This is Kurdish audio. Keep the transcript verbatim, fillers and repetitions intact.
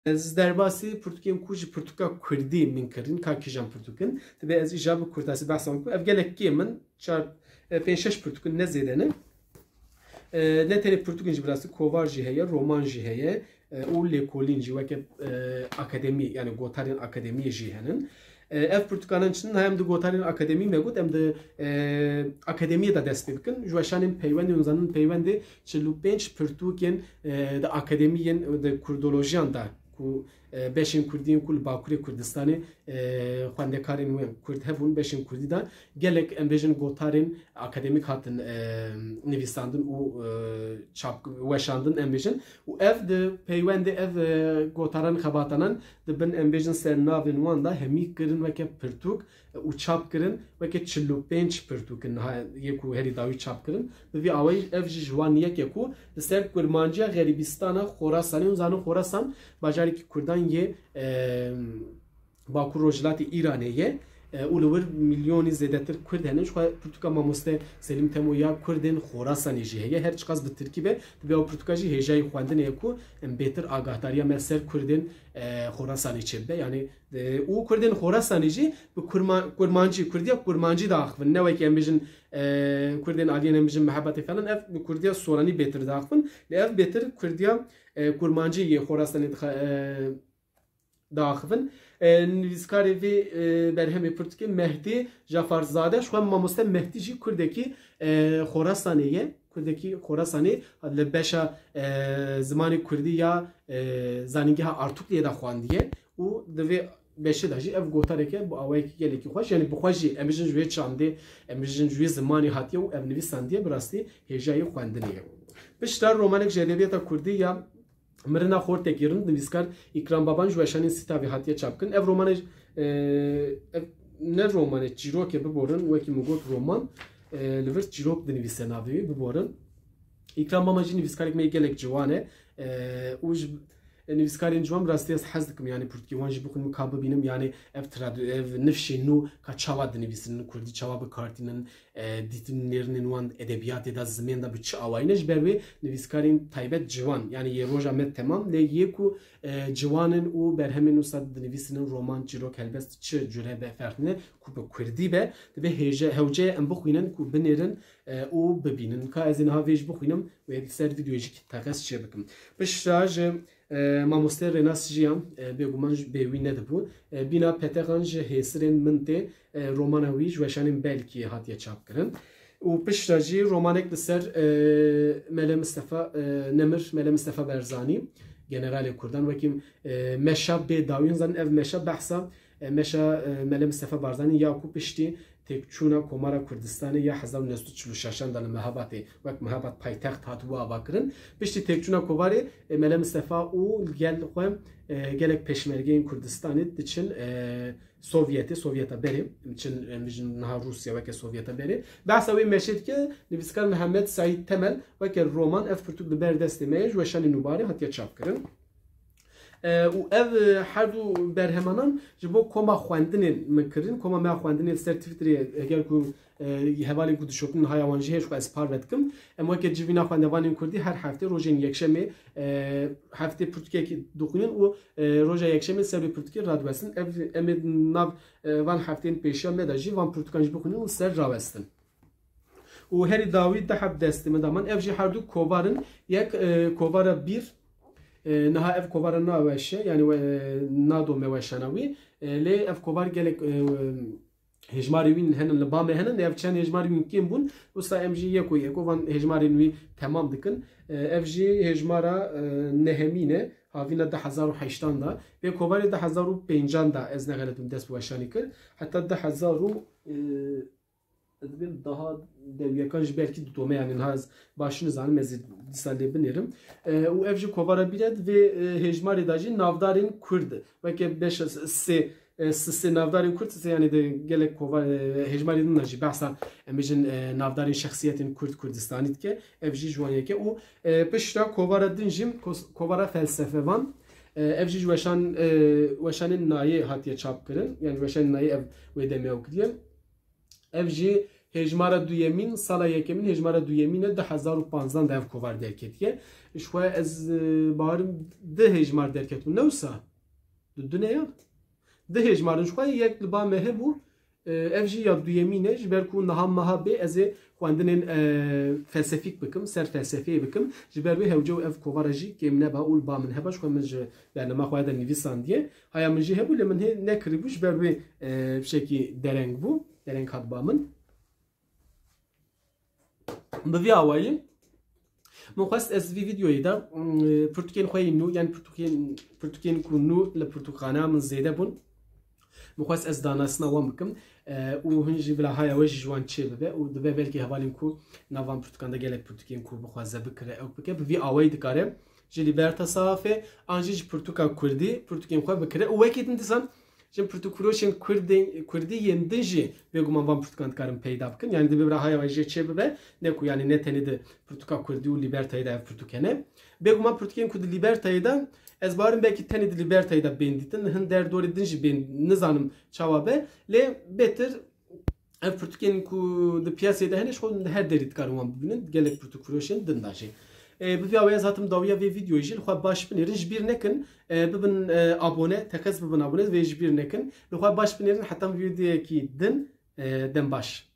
Ez derbasî pirtûkên ku ji pirtûka kurdî min kirin, ka kîjan pirtûk in, divê ez îja bi kurtasî behsa wan ku ev gelek kêm in, çar, e, pênc şeş pirtûk in, ne zêde ne. E, ne tenê pirtûk in jî, bi rastî kovar jî heye, roman jî heye, e, û lêkolîn jî weke, e, akademî, yani gotarên akademiyê jî henin. E, ev pirtûkanan çi ne, em di gotarên akademî me got, em di, e, akademiyê de dest pê bikin. Ji weşanên peywendê, hûn zanin peywendê çil û pênc pirtûkên, e, di akademiyên, di kurdolojiyan de ku, e, beşên kurdî yên ku li Bakurê Kurdistanê, e, xwendekarên wê kurd hebûn, beşên kurdî de gelek, em bêjin, gotarên akademîk hatin, e, nivîsandin û, e, çap, weşandin, em bêjin. Û ev di peywendê ev, e, gotaran, xebatanan di bin, em bêjin, ser navên wan de hemî kirin weke pirtûk, e, û çap kirin, weke çil û pênc pirtûk in niha yê ku herî dawî çap kirin. Bi vî awayî ev jî ji wan yek e ku li ser kurmanciya Xerîbistana Xorasanê, hûn zanin Xorasan bajarekî kurdan yê, e, Bakur Rojhilatê Îranê ye, e, û li wir milyonî zêdetir kurd hene. Ji xwe pirtûka mamoste Selîm Temo ya kurdên Xorasanê jî heye. Her çiqas bi tirkî be, divê ew pirtûka jî hêjayî xwendinê ye ku em bêtir agahdariya me ser kurdên, e, Xorasanê çêbibe. Yani, e, û kurdên Xorasanê jî bi kurma-, kurmancî, kurdiya kurmancî diaxivin. Ne wekî em bêjin, e, kurdên aliyên, em bêjin, mehebatê falan, ev bi kurdiya soranî bêtir diaxivin. Lê ev bêtir kurdiya, e, kurmancî yê Xorasanê dixe-, e, diaxivin. E, nivîskarê vê, e, berhemê pirtûkê Mehdî Cafarzade, ji xwe mamoste Mehdî jî kurdekî, e, Xorasanê ye. Kurdekî Xorasanê li beşa, e, zimanê kurdî ya, e, Zanîngeha Artukliyê de xwendiye û di vê beşê de jî ev gotareke bi awayekî gelekî xweş, yani bi xwe jî, em bijin, ji wê çandê, em bijin, ji wê zimanê hatiye û ev nivîsandiye, bi rastî hêjayî xwendinê ye. Piştre romanek ji edebiyata kurdî ya Mirina Xortekî rind nivîskar Îkram Baban ji weşanên Sîtavê hatiye çapkirin. Ev romanê, e, ev ne romanê, çîrokê, biborin, wekî min got roman, e, li vir çîrok dinivîse navê wî, biborin. Îkram Baban jî nivîskarek me yê gelek ciwan e, e, û ji nivîskarên ciwan bi rastî ez hez dikim, yani pirtûkê wan jî bixwînim, ka bibînim, yani ev tradu-, ev nifşê nû ka çawa dinivîsin, kurdî çawa bikartînin, e, dîtin nêrînên wan edebiyatê de, zimên de bi çi awayî ne, ji ber wê nivîskarên taybet ciwan, yani yê roja me temam, lê yê ku, e, ciwan in û berhemên wisa dinivîsînin, roman, çîrok, helbest, çi cure be, ferq ne, ku bi kurdî be, divê hêje, hewce ye em bixwînin ku binêrin, e, û bibînin. Ka ez ê niha vê jî bixwînim, wê li ser vîdeoyê jî teqez çê bikim. Piştre ji, e, mamoste Rênas Jiyan, e, bêguman ji bê wî nedibû. E, Bîna Petexan ji Hêsirên Min Tê, e, romana wî ji weşanên Belkiyê hatiye çapkirin. Û piştre jî romanek li ser, e, Mele Mistefa, e, Nemir, Mele Mistefa Berzanî, generalê Kurdan, wekî, e, meşa bê dawî, hûn zanin ev meşa behsa, e, meşa, e, Mele Mistefa Barzanî ya ku piştî têkçûna Komara Kurdistanê ya hezar û neh sed û çil û şeşan de li Mehabatê, wek Mehabat paytext hatibû avakirin. Piştî têkçûna kovarê, e, Mele Mistefa û gel xwe, e, gelek pêşmergeyên Kurdistanê diçin, e, Sovyetê, Sovyeta berê, em çin, em bijin niha Rûsya weke Sovyeta berê. Behsa wê meşê dike nivîskar Mihemed Seîd Temel, weke roman ev pirtûk li ber destê me ye, ji weşanê Nûbarê hatiye çapkirin. E, û ev, e, her du berhemanan ji bo koma xwendinê min kirin. Koma me ya xwendinê li ser Twitterê, eger ku, e, hevalên ku dişopin niha ya wan jî heye, ji xwe ez parve dikim. Em weke civîna xwendevanên kurdî her heftê rojên yekşemê, e, heftê pirtûkekî dixwînin û, e, roja yekşemê ser wê pirtûkê radiwestin. Ev, em ê nav, e, van heftên pêşiya me de jî van pirtûkan jî bixwînin û ser rawestin. Û herî dawî di heb destê min de man. Ev jî her du kovar in. Yek, e, kovara bîr, e, niha ev kovara naweşe, yani we, nadome weşana wî. E, lê ev kovar gelek, e, hêjmarê wî henin, li ba me henin, ev çend hêjmarê wî kêm bûn. Wisa em jî yeko yeko van hêjmarên wî temam dikin. E, ev jî hêjmara, e, nehemîn e, havîna du hezar û heştan de. Vê kovarê du hezar û pêncan de, ez nexeletim, dest bi weşanî kir. Heta du hezar û, e, ez dibêm daha dewiyekan jî belkî didome, yani niha ez baş nizanim, ez ê dîsa lê binêrim. E, û ev jî kovara bîr e, di vê, e, hêjmarê de jî navdarên Kurd, weke beş sê, e, sê navdarên Kurd, sê, yani di gelek kova-, e, hêjmarê din de jî behsa, em bijin, e, navdarên şexsiyetên Kurd, Kurdistanî dike. Ev jî ji wan yek e û, e, piştre kovara din jî kos-, kovara felsefevan, e, ev jî ji weşan, e, weşanên nayê hatiye çapkirin. Yani weşanên nayê ev wê demê ew kiriye. Ev jî Hêjmara duyemîn, sala yekemîn, hêjmara duyemîn e, du hezar û panzdan de ev kovar derketiye. Ji xwe ez, e, barim du hêjmar derketibû, ne wisa? Du, du ne ya? Du hêjmar in ji xwe, yek li ba me hebû, e, ev jî ya duyemîn e, ji ber ku niha meha bê ez ê xwendinên, e, felsefîk bikim, ser felsefeyê bikim. Ji ber wê hewce û ev kovara jî kêm neba û li ba min heba, ji xwe min ji bernama xwe ya de nivîsandiye. Haya min jî hebû, lê min hê nekiribû, ji ber wê, e, pişekî dereng bû, dereng hat ba min. Bi vî awayî, min xwest ez vî vîdeoyê de, mm, pirtûkên xwe yê nû, yani pirtûkên, pirtûkên ku nû li pirtûkxaneya min zêde bûn, min xwest ez danasina wan bikim, e, û hin jî bila haya we jî ji wan çê bibe û dibe belkî hevalên ku nav van pirtûkan de gelek pirtûkên ku bixwaze bikire, ew bike, bi vî awayî dikare ji Liberta Sahafê an jî ji pirtûka kurdî pirtûkên xwe bikire û wekî din dîsan Jin pirtûkfiroşên Kurdên, Kurdî yên din jî bêguman van pirtûkan dikarin peyda bikin. Yani divê bira haya we jê çê bibe. Ne ku yani ne tenê di pirtûka Kurdî û Libertayê de ev pirtûk hene. Bêguman pirtûkên ku di Libertayê de, ez bawerim belkî tenê di Libertayê de bên dîtin. Hin der dorê din jî bên nizanim çawa be. Lê bêtir ev pirtûkên ku di piyaseyê de hene, ji xwe di her derî dikarin wan bibînin, gelek pirtûkfiroşên din de jî. E, bi vî awê ez hatim dawiya vê vîdeoyê jî, li xwe baş binêrin, ji bîr nekin, e, bibin, e, abone, teqez bibin abone, vê ji bîr nekin. Li xwe baş binêrin, heta vîdeoyekî din, e, dem baş.